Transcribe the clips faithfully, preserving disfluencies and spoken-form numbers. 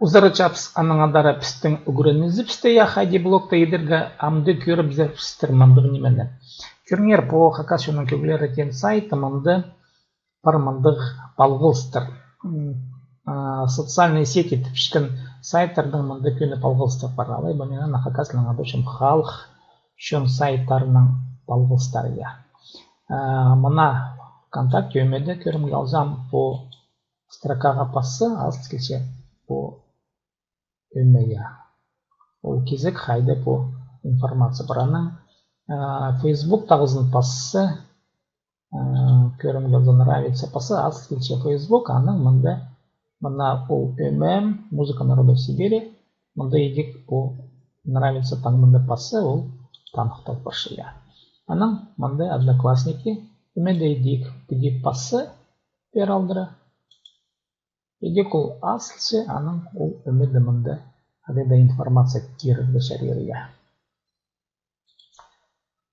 Пызырчабыс, анаң андар пістің ӱгренізібісті, я, хайди блогты идерге. Амды кӧрібізербістер мындағ нимені. Кӧріңер, пу «Хакас чонның кӧглері» теен сайт, мында пар мындағ палғалыстар. М, а, социальные сети тіпчеткен сайттарның мында кӧні палғалыстар пар. Алай ба мин аны хакас тілінең адапчам «Халых чон сайттарының палғалыстары», я. А, мына ВКонтакте ӧмеде, кӧрімге алзам, пу строкаға пасса, азыл килче пу ӧме, я. Ол кизек, хайда пу информация пар. Анаң, а, Facebook тағызын пасса, а, кӧрімге алза, «Нравится» пасса, азыл килче Facebook, анаң мында, мына ол ӧме, «Музыка народов Сибири», мында идӧк пу «Нравится» таңманы пасса, ол таныхтал парча, я. Анаң мында «Одноклассники» ӧмеде идӧк піди пасса, пеер алдыра. Идӧк ол азылча, анаң ол ӧмеде мында хайдағ-да информация кирерге чарир, я.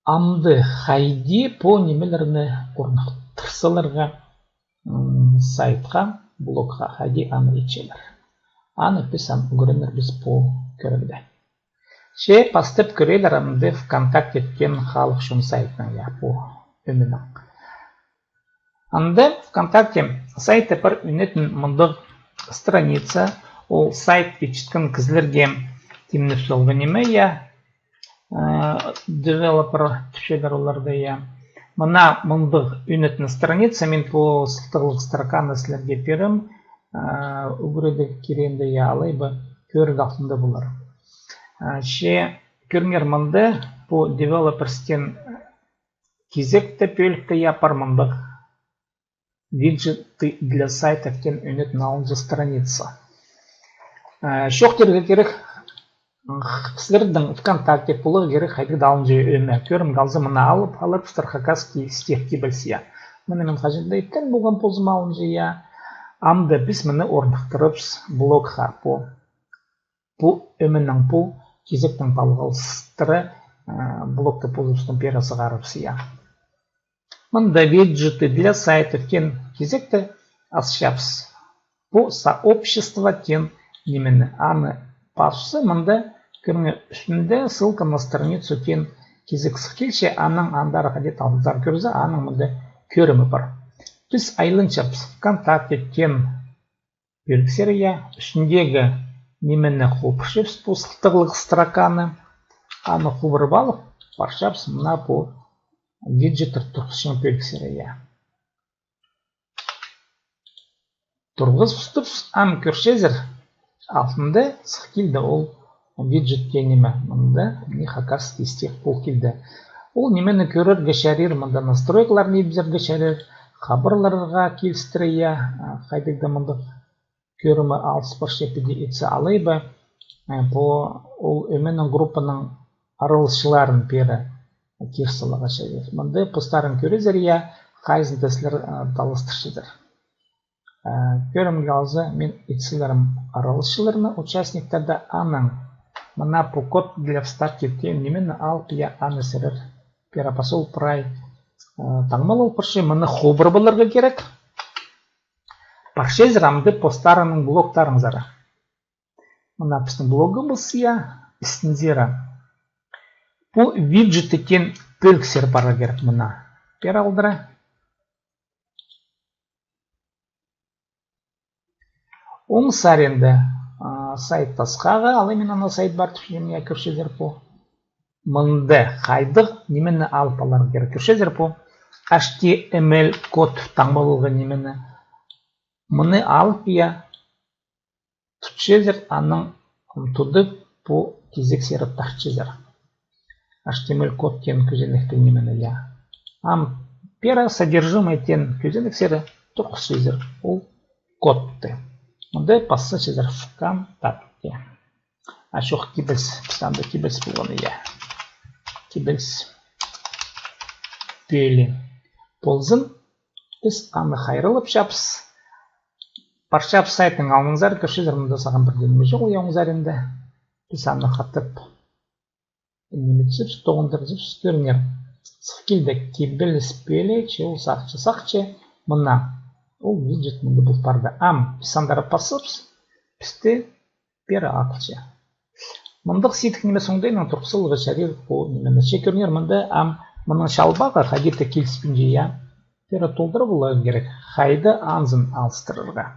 Амды хайди пу нимелерні орныхтыр саларға, м, сайтха, блогха, хайди аны итчелер. Аны піс ам ӱгренербіс пу кӧрігде. Че пастап кӧреелер амды ВКонтакте теен «Халых чон» сайтынаң, я, пу ӧменең. Анда ВКонтакте сайтта пар ӧнетін мындағ страница, ол сайт итчеткен кізілерге тимнеп салған ниме, я, э, девелопер тіпчелер оларды, я. Мына мындағ ӧнетін страница, мин пу сылтағлығ строканы сілерге пирем, э, ӱгредіг кирегінде, я, алай ба кӧріг алтында полар. Э, че кӧріңер, мында пу девелоперс теен кизекте, пӧлікте, я, пар мындағ «Виджеты для сайтов» теен ӧнетін алынҷа страница. Э, чоохтирға кирек, сілернің ВКонтакте поларға кирек хайдағ-да алынҷа ӧме. Кӧрімге алза, мына алып аларбыстар «Хакасский стих» кибеліс, я. Мыны мин хаҷан даа иткен полғам позыма алынҷа, я. Амды піс мыны орныхтырарбыс блогха, пу пу ӧменің, пу кизектің палғалыстары, а, блогты позыбыстың пеер сығарыбыс, я. Мында «Виджеты для сайтов» теен кизекті асчабыс. Пу «Сообщество» теен нимені, аны пасса, мында кӧріңер, ӱстӱнде «Ссылка на страницу» теен кизек сых килче, анаң андар хайди талғазар кӧрзе, аның мында кӧрімі пар. Піс айланчабыс ВКонтакте теен пӧліксер, я, ӱстӱндегі нимені хубырчабыс, пу сылтағлығ строканы. Аны хубырып алып, парчабыс мына пу виджеттер турғысчаң пӧліксер, я. Турғызыбыстыбыс, ам кӧрчезер, алтында сых килді ол виджет теен ниме. Мында мына «Хакасский стих» пол килді. Ол нимені кӧрерге чарир, мында настройкаларны ибзерге чарир, хабарларға килістіре, я, а, хайдағ-да мындағ кӧрімі алыс парча піди итсе, алай ба, э, пу ол ӧменің группаның араласчыларын пеер кир саларға чарир. Мында постарың кӧрезер, я, хайзын-да сілер, э, талластырчазар. Э, кӧрімге алза, мин ит саларым араласчыларны, участниктерні, анаң мына пу «Код для вставки» теен нимені алып, я, аны сірер пеер пасса, ол прай, э, таңмалал парча, мыны хубырып аларға кирек. Парчазар амды постарыңның блогтарыңзар. Мына пістің блогыбыс, я, істінзер. Пу виджеты теен пӧліксер парарға кирек мына. Пеер алдыра. Оң саринда, а, сайт тасхағы, алай мин ана сайт пар тіпчем, я, кӧрчезер пу. Мында хайдағ нимені алып аларға кирек, кӧрчезер пу. H T M L код таңмалалған нимені. Мыны алып, я, тутчазар, анаң тудып, пу кизексер тартчазар. H T M L код теен кӧзенекті нимені, я. Ам пеер содержимое теен кӧзенексер турғысчазар ол кодты. Мында пассачазар «ВКонтакте». А чох, кибеліс, піс анда кибеліс полған, я. Кибеліс пӧлии ползын. Піс аны хайраллапчабыс. Парчабыс сайттың алнынзар, кӧрчезер, мында сағам пірдее ниме чоғыл, я, оң саринда. Піс аны хатап ниме итчебіс, тоғындырчабыс, кӧріңер. Сых килді кибеліс пӧлии, че ол сағынча, сағынча, мына. Ол виджет мында пол парды. Ам піс андар пассабыс, пісті пеер ағылча. Мындағ сидік ниме соңдайнаң турғыс саларға чарир пу нимені. Че кӧріңер, мында ам мының чалбағы хайди-да киліспинче, я. Пеер толдыра поларға кирек. Хайди анзын алыстырарға.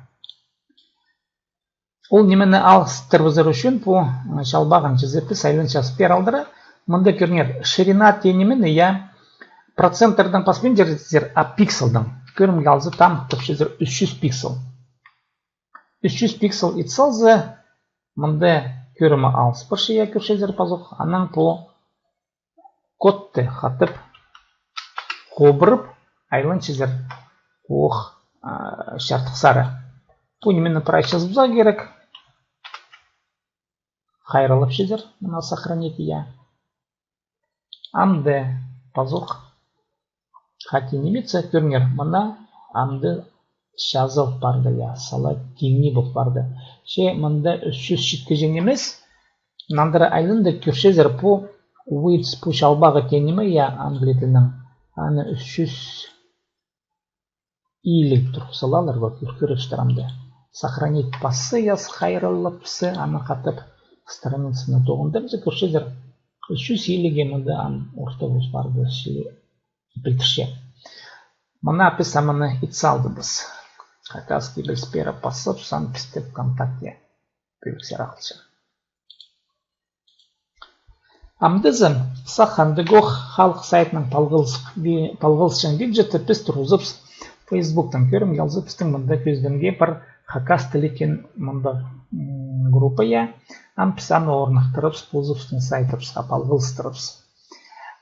Ол нимені алыстырыбызар ӱчӱн пу, м, чалбағын чізе піс айланчабыс пеер алдыра. Мында кӧріңер, ширина теен нимені, я, проценттердең паспинчазар, а пикселдең. Кӧрімге алза, там тіпчезер ӱс чӱс пиксел. Ӱс чӱс пиксел ит салза, мында кӧрімі алыс парча, я, кӧрчезер пазох. Анаң пу кодты хатап хобырып айланчазар ох, а, чардых сары. Пу нимені прай чазыбызарға кирек. Хайраллапчазар, мына сохранить, я. Амды пазох хати нимезе, кӧріңер, мына амды чазыл парды, я, сала тиңней пол парды. Че мында ӱс чӱс читкіҷең нимес. Нандыра айланда кӧрчезер пу width, пу чалбағы теен ниме, я, англий тілінең. Аны ӱс чӱс илиг турғыс салалар, вот, кӧрерзер амды. Сохранить пасса, я, хайраллапса, аны хатап страницаны тоғындырза, кӧрчезер, ӱс чӱс илиг мында ам орта пол парды, чіли пілдірче. Мына піс амды ит салдыбыс. Хакас кибеліс пеер пасса, ам пісті ВКонтакте пӧліксер ағылча. Амды за сах андағох халых сайтынаң палғалыс-, ви-, палғалысчаң виджетті піс турғызыбыс Фейсбуктаң. Кӧрімге алза, пістің мында кӧзідімге пар хакас тілі теен мында, м, группа, я. Ам піс аны орнахтырыбыс, позыбыстың сайтыбысха палғалыстырыбыс.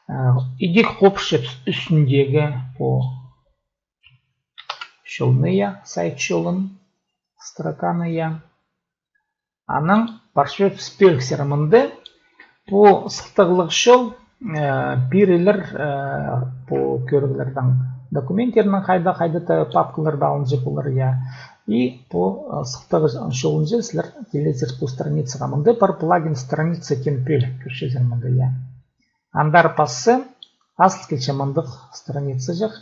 Э, идӧк хопырчабыс ӱстӱндегі пу чолны, я, сайт чолын, строканы, я. Анаң парчабыс пӧліксер амды. Пу сылтағлығ чол, э, пирілер, э, пу кӧріглердең, документтернің хайда, хайда-да папкаларда алынча полар, я. И пу, э, сылтағ чолынҷа сірер килезер пу страницаға. Мында пар плагин страница теен пӧлік, кӧрчезер мында, я. Андар пасса, азыл килче мындағ страницаҷах.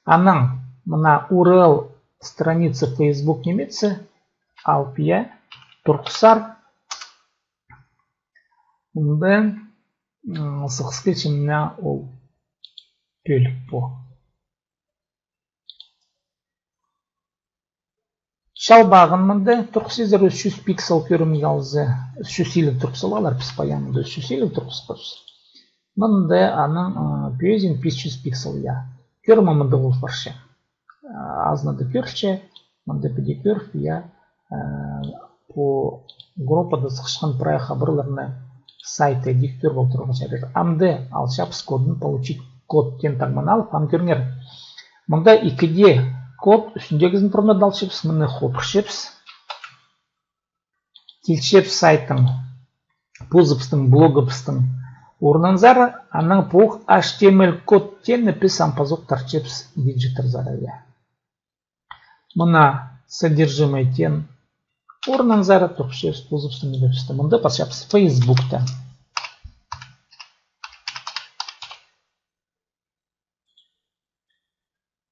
Анаң мына ю ар эл страница Фейсбук нимезе, алып, я, турғызар. Мында, м, сығыс килче мына ол пӧлік пу. Чалбағын мында турғысчазар ӱс чӱс пиксел, кӧрімге алза, ӱс чӱс илиг турғыс салалар, піс паян мында ӱс чӱс илиг турғысхабыс. Мында аның, ы, пӧзиин пис чӱс пиксел, я. Кӧрімі мында пол парча. Ы, азынада кӧрче, мында піди кӧр, я, ы, пу группада сыхчатхан прай хабарларны сайтта идӧк кӧр полтырарға чарир. Амды алчабыс кодын, получить код теен таңманы алып, ам кӧріңер. Мында ікі дее код, ӱстӱндегізін пурнада алчабыс, мыны хопырчабыс. Килчебіс сайттың, позыбыстың блогыбыстың орнынзар, анаң пу H T M L код теені піс ам пазох тартчабыс виджеттерзер, я. Мына содержимое теен орнынзар турғысчабыс позыбыстың нимебісті. Мында парчабыс Фейсбукта.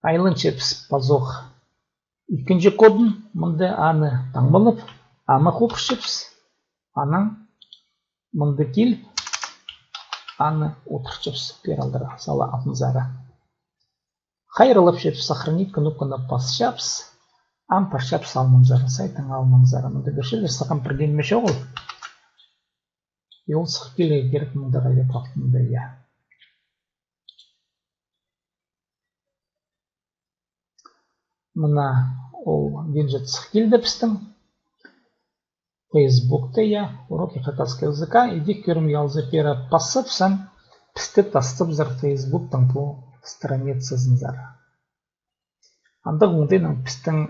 Айланчабыс пазох ікінҷі кодын, мында аны таңмалап, аны хопырчабыс, анаң мында киліп, аны одыртчабыс, пеер алдыра, сала алтынзар. Хайраллапчабыс, сохранить кнопканы пасчабыс, ам парчабыс алнынзар, сайттың алнынзар. Мында кӧрчезер, сағам пір дее ниме чоғыл. И ол сых килерге кирек мында хайда алтында, я. Мына ол виджет сых килді пістің. Фейсбукта, я, уроки хакасского языка, идӧк кӧрімге алза, пеер пассапсаң, пісті тастапчазар Фейсбуктың пу страницазынзар. Андағ оңдайнаң пістің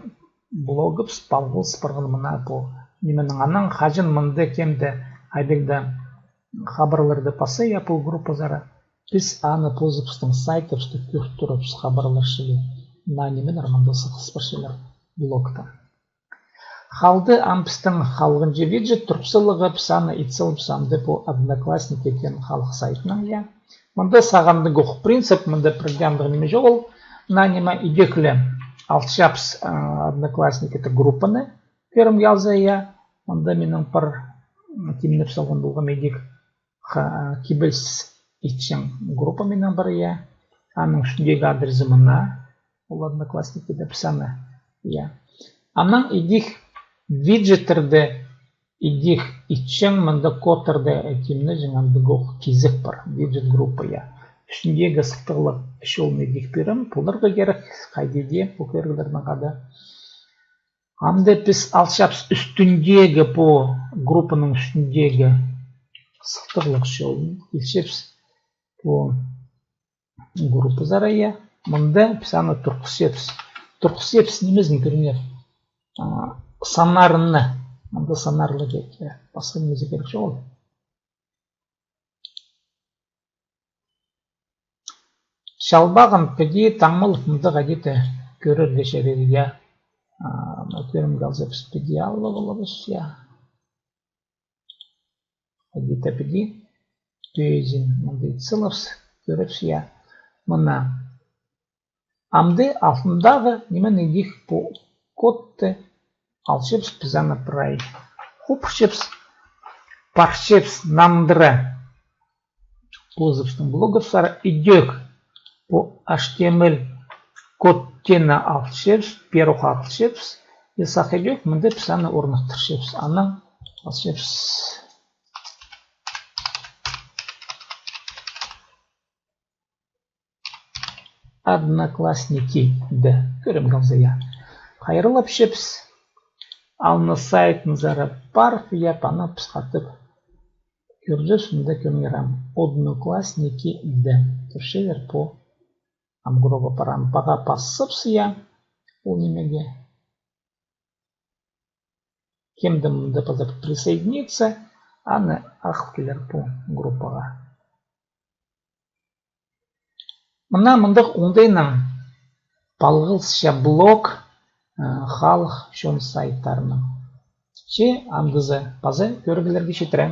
блогыбыс палғалыс парған мына пу нименең. Анаң хаҷан мында кем-де хайдағ-да хабарларды пасса, я, пу группазар, піс аны позыбыстың сайтыбыста кӧр турарбыс, хабарлар чіли. Мына нименең мында сығыс парчалар блогта. Халды ам пістің халғанҷы виджет турғыс саларға, піс аны ит салыбыс амды пу Одноклассники теен халых сайтынаң, я. Мында сағам андағох принцип, мында пір дее андағ ниме чоғыл. Мына ниме идӧк ле алчабыс, а, Одноклассники теен группаны, кӧрімге алза, я. Мында минің пір, м, тимнеп салған полғам идӧк ха-, кибеліс итчең группа минің пір, я. Аның ӱстӱндегі адрезі мына. Ол Одноклассникиде піс аны, я. Анаң идӧк виджеттерні идӧк итчең, мында кодтарны тимнеҷең, андағох кизек пар, виджет группа, я. Ӱстӱндегі сылтағлығ чолын идӧк пирем, поларға кирек, хайди дее, пу кӧріглернің хада. Амды піс алчабыс ӱстӱндегі, пу группаның ӱстӱндегі сылтағлығ чолын. Килчебіс пу группазар, я. Мында піс аны турғысчабыс. Турғысчабыс нимезін, кӧріңер. А, саннарын. Мында саннарлығ кирек, я. Пасха нимезі кирек чоғыл. Чалбағын піди таңмалап, мында хайди-да кӧрерге чарир, я. А, мына кӧрімге алзабыс, піди алып алабыс, я. Хайди-да піди. Тӧзін мында ит салабыс, кӧрербіс, я. Мына. Амды алтындағы нимені, идӧк пу кодты алчабыс, піс аны прай хупчабыс, парчабыс нандыра позыбыстың блогыбызар, идӧк пу H T M L кодтыны алчабыс, первых алчабыс, и сах идӧк мында піс аны орнықтырчабыс, анаң алчабыс. Одноклассники ді кӧрімге алза, я. Хайраллапчабыс. Алныс сайтынзар парып, я, паны піс хатап кӧрчебіс, мында кӧріңер ам. Одноклассники ді. Кӧрчезер, пу ам группа пар, ам паға пассабыс, я, ол нимеге. Кем дее мында паза присоединиться, аны ағыл килер пу группаға. Мына мындағ оңдайнаң палғалысча блог, э, халых чон сайттарынаң. Че амдызы паза кӧріглерге читіре.